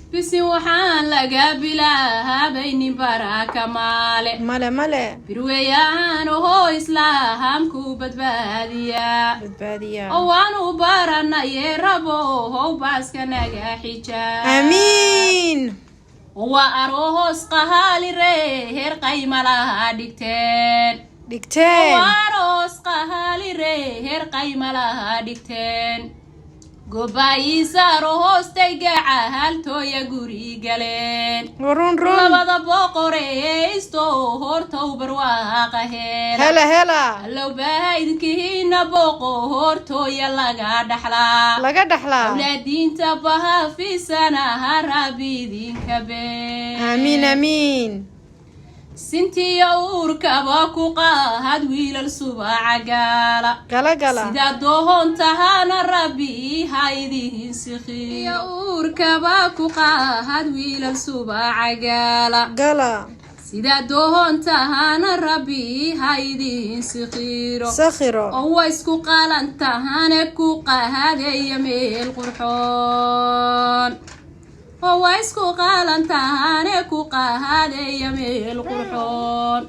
Bisin waxaan laga bilaabaynin baraka maale. Male, male. Birweeyaan ohoo islaamku badbaadiyaa. Badbaadiya. Oo waanu baranaye, rabo how baaska naga xijaab. Amiin. Waa aroos qahaali reer qaymalaha dhigteen. Dhigteen. Waa aroos qahaali reer qaymalaha dhigteen, gobayiisaaro hoostay gacaaltooya guri galeen. Run, run. Labada boqoreysto hortow barwaaqa heela. Hela, hela. Allow bahaydkiina boqo hortooya laga dhaxlaa. Laga dhaxlaa. Awlaadiinta bahaafisana harabi idinka bee. Amiin, amiin. Sintiya uurkaba ku qaahad wiilal subaca gaala. Gala, gala. Sidaa doohontahana rabbi ha idiin sikiyo, uurkaba ku qaahad wiilal subaca gaala. Gala. Sidaa doohontahana rabbi ha idiin sikiiro. Sakhiro. Oo waa isku qalantahane ku qahadeeya meel qurxoon, oo waa isku qalantahane ku qahadeeya meel qurxoon.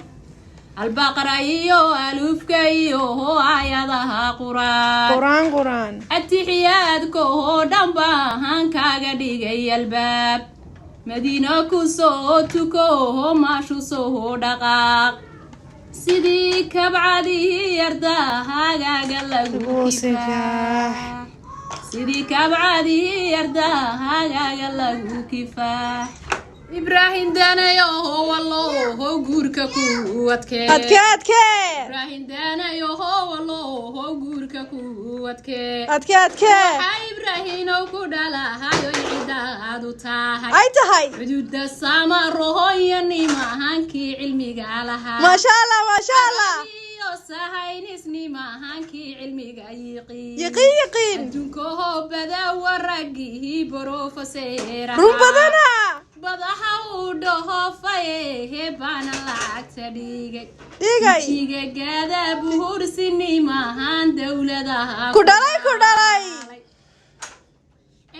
Albaqra iyo alufka iyo aayadaha Qur-aan. Qur-aan, qur-aan. Atixiyaadka oo dhan baahan kaaga dhigay albaab. Madiino ku soo tuko, maashu soo dhaqaaq, sidii kabcadii yardahagaaga lagu lagu kifaax, sidii kabcadii yardahagaaga lagu kifaax. Ibraahim danayo walloho guurka ku adkee. Adkee, adkee. Ibraahim danayo walloho guurka ku adkee. Adkee, adkee. Waxaa Ibraahimow ku dhalahayo cidaadu tahay. Ay tahay. Xuduuda samarohoyo nimahankii cilmiga lahaa. Maasha Allah, maasha Allah. Iyo sahaynisnimahankii cilmiga yiqiin. Yiqiin, yiqiin. Adduunkaho badawa raggihii borofeseeraha. Run badana. Badaha uu dhahofaye hebaana lacagta dhigay. Dhigay. Jiga gaada buhursinimahan dowladaha. Ku dhalay, ku dhalay.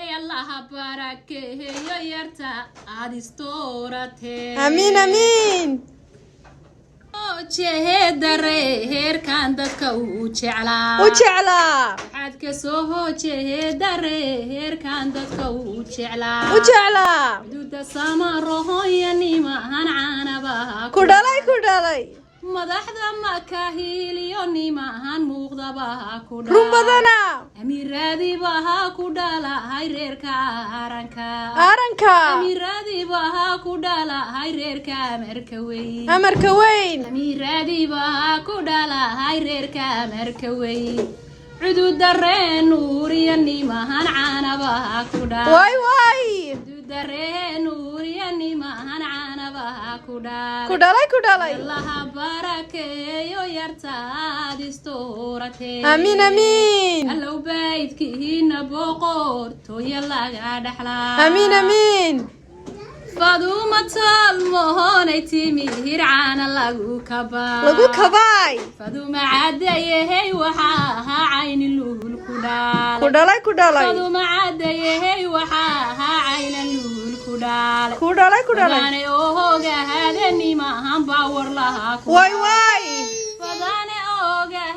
Ee Allaha barakeeyo yarta aad istooratee. Amiin, amiin. Jeedare heerkan dadka uu jeclaa. U jeclaa. Waxaad ka soo hojeedare heerkan dadka uu jeclaa. U jeclaa. Xuduuda samarohoya nimahan caanabaha. Ku dhalay, ku dhalay. Madaxda makahiiliyo nimahan muuqdabaha ku Run badana. Amiiraadiibaha ku dhalahay reerka aaranka. Aaranka. Amiiraadiibaha ku dhalahay reerka amarka weyn. Amarka weyn. Amiiraadiibaha ku dhalahay reerka amarka weyn. Cududareen nuuriya nimahan caanabaha ku dhalay. Waay, waay. Cududareen nuuriya nimahan caanabaha ku dhalay. Ku dhalay, ku dhalay. Allaha barakeeyo yartaad istooratee. Amiin, amiin. Allow baydkiina boqortooya laga dhaxlaa. Amiin, amiin. Faduma tolmohonay timi hircaana lagu kabaa. Lagu kabaay. Faduma cadayehey waxaa ahaa cayni luul ku Ku dhaalay. dhalay, ku dhalay. Faduma cadayehey waxaa ahaa cayna luul ku dhaalay. Ku dhalay, ku dhalay. Fadaane oo hoogahaadanimahan baawar lahaa ku. Waay, waay. Fadaane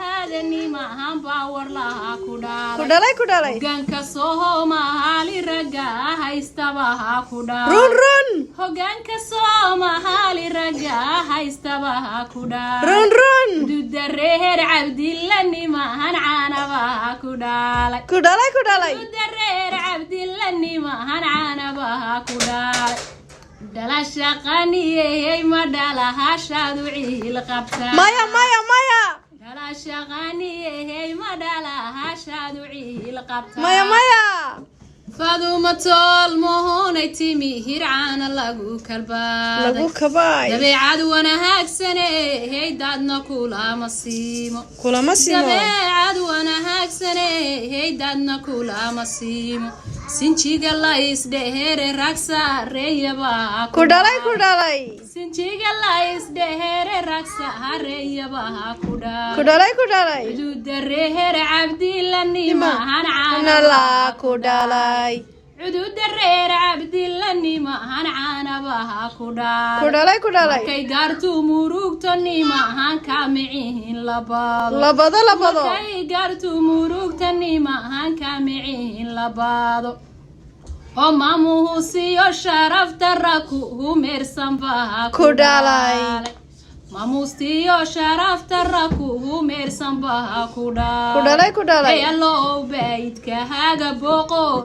oogahaadanimahan baawar lahaa ku Ku dhaalay. dhalay, ku dhalay. Hogaanka Soomaali ragga haystabaha ku Run. dhaalay. Run. Hogaanka Soomaali ragga haystabaha ku dhaalay. Run, run. Dudareer Cabdilla nimahan caanabaha ku dhaalay. Ku dhalay, ku dhalay. Dudareer Cabdilla nimahan caanabaha ku dhaalay. Dhalasha qaniyey ma dhalahashaadu ciil qabtaa? Maya, maya, maya. Dhalasha qaniyey ma dhalahashaadu ciil qabtaa? Maya, maya. Faduma toolmohonay timi hircaana lagu kalbaaday. Lagu kabaay. Dabeecad wanahaagsane hey daadna kulama siimo. Kulama simo. Dabeecad wanahaagsane hey daadna kulama siimo. Sinjiga la isdhehere ragsareeyabaa. Ku dhalay, ku dhalay. Sinjiga la isdhehere ragsahareeyabaha ku Ku dhalay. dhalay, ku dhalay. Cududareher Cabdilla nimahan Nala ku dhalay. Cududa reer Cabdilanimahan caanabaha ku Ku dhalay. dhalay, ku dhalay. Markay gaartu murugtanimahan kaamicihin labado. Labado, labado. Markay gaartu murugtanimahan kaamicihin labado oo maamuhu siyo sharafta raku humeersanbaha. Ku dhalay. Maamuustiyo sharafta raku humeersanbaha ku Ku dhalay. dhalay, ku dhalay. Hey allow baydka haga booqo.